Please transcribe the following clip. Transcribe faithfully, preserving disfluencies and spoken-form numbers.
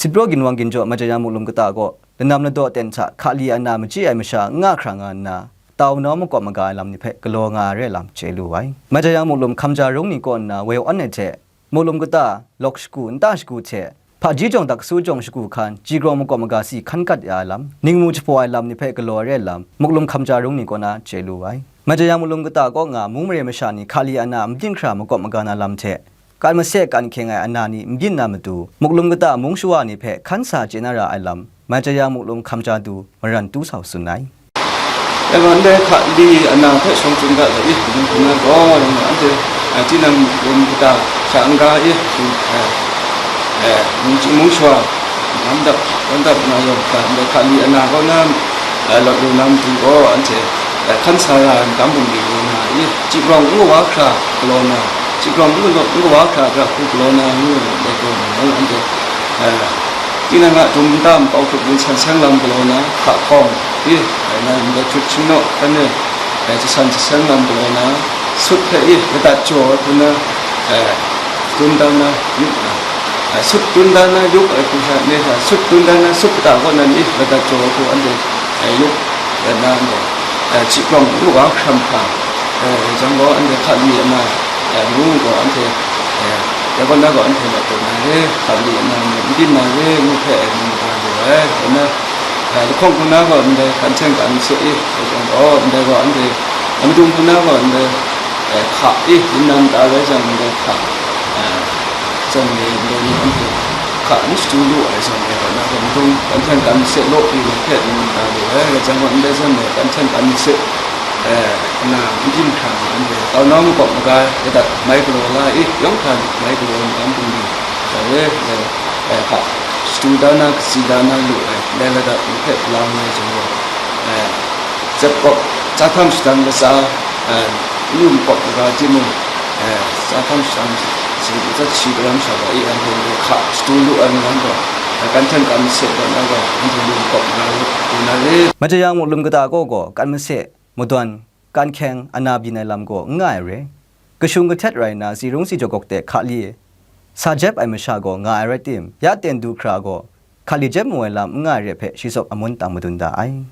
Sipraw ginwang ginjaw Majayang Muklum kata gaw lanam ladaw ten hta hkali ana machyi ai masha n nga hkra nga nna, tau nawm makawp maga ai lam ni hpe galaw nga ai re lam chye lu ai. Majayang Muklum hkamja rung ni kaw nna woi awn ai hte, Muklum kata, lawk shagu, nta shagu hte, hpaji jawng daksu jawng shagu hkan, ji grawng makawp maga si hkan kat ya ai lam, ningmu jahpaw ai lam ni hpe galaw ai re lam, Muklum hkamja rung ni kaw na chye lu ai. Majayang Muklum kata kaw nga mung mare masha ni hkali ana n byin hkra makawp maga na lam hte, kan mase kan hkyeng ai ana ni n byin na matu, Muklum kata mung shawa ni hpe hkan sa chye na ra ai lam, Majayang Muklum hkamja du maran tu sau tsun ai. Evan de hkali ana hpe shawng tsun ga ai, mung hkuna gaw, anhte, eh, tinang Muklum kata sha n ga i, eh, eh, mung, mung shawa, lam dap, lam dap na yawng hta, ndai hkali ana kaw na, eh, lawt lu na matu gaw, anhte, eh, hkan sa ra ai magam bungli lu na i, chyi grawng n kawa hkra galaw na, chyi grawng n kawa hkra gara hku galaw na ngu ai, ndai gaw na ngu anhte, eh, tinang a dum nta nkau hkrup ning san seng lam galaw na, hka hkawng, i, eh, na ndai hkrit shingnaw hkan e, eh, jasan jaseng lam galaw na, sut hpe i, ladat jaw ai hku na, eh, dun dan na, yup na, eh, sut dun dan na, yup ai hku sha, ni sha, sut dun dan na, sut kata kaw nan i, ladat jaw ai hku anhte, eh, yup dan na, eh, chyi grawng n kawa hkram hkra, eh, jang gaw anhte hkali ana, eh, ngu gaw anhte, eh, ya gaw na gaw anhte mat taw na re, hkali ana ngu n byin na re, ngu hpe, eh, ngu ga lu ai, eh, na, eh, lahkawng hkuna gaw ndai kan hten kan se i, eh, jang gaw ndai gaw anhte, eh, madung hkuna gaw ndai, eh, hka i, yin nan ta rai jang ndai hka, eh, jan ni ndai ni anhte hka n shadu lu ai zawn e, na gaw madung kan hten kan se law pyi na hpe n da lu ai, rai jang gaw ndai zawn e kan hten kan se, eh, na n byin hkra na anhte tau nau makawp maga ladat mai galaw la i, yawng hkra mai galaw na bungli, sha re, eh, eh, hka shadu da na, katsi da na lu ai, ndai ladat ni hpe lang ai zawn gaw, eh, zep kawp, sa htam shadang latsa, eh, n lu makawp maga timung, eh, sa htam shadang si, matsat shi daram sha wa i, anhte hka shadu lu ai lam gaw, eh, kan hten kan se gaw na gaw, anhte lu makawp maga lu na re. Majayang Muklum kata kaw gaw, kan mase, madawn, kan hkyeng, ana byin ai lam gaw n nga ai re. Kashung kahtet rai nna, si rung si jaw gawk de hkali sa jep ai masha gaw nga ai rai tim, ya ten du hkra gaw, hkali jep mu ai lam n nga ai re hpe shi tsawp amun tang madun da ai.